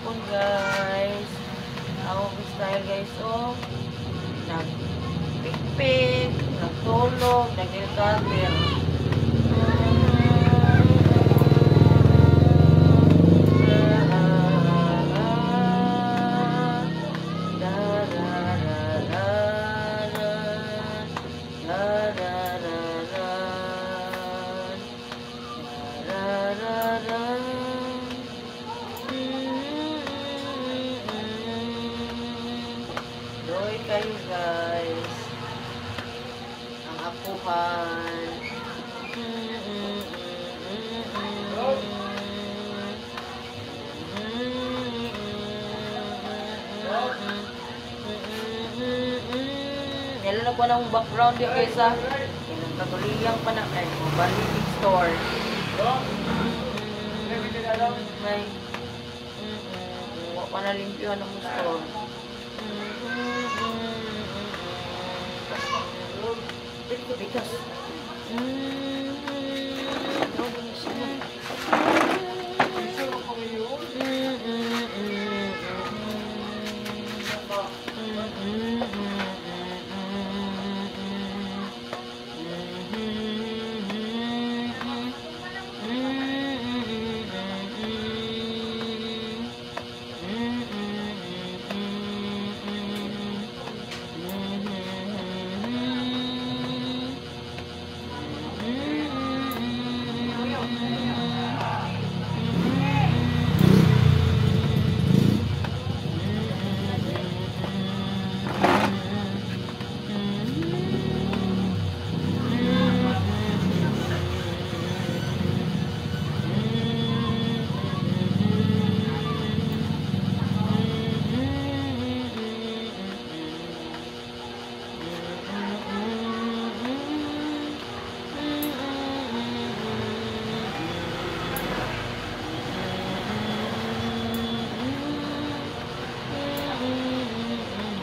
gihapon, guys. Ako style, guys, oh. Nagpikpik, nagtulog, nag-cutter. Doy kayo, guys. Ang apuhan. Yan lang ko ng background di kaysa yung katuliyang pa na ay mobile store. May wa pa na limpyo ang store. Bigas.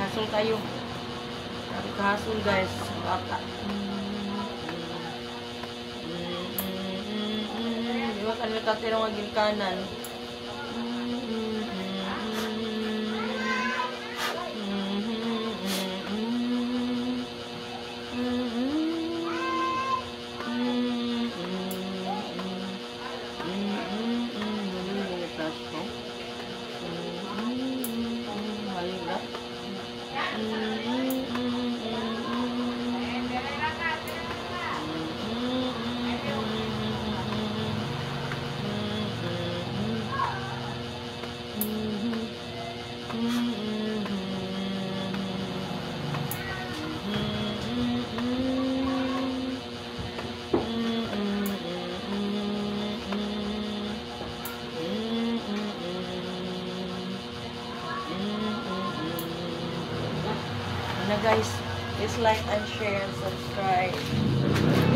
Hasol tayo. Hasol, guys. Bata. Di ba kanil katirong nga ginkanan? Na guys, please like and share and subscribe.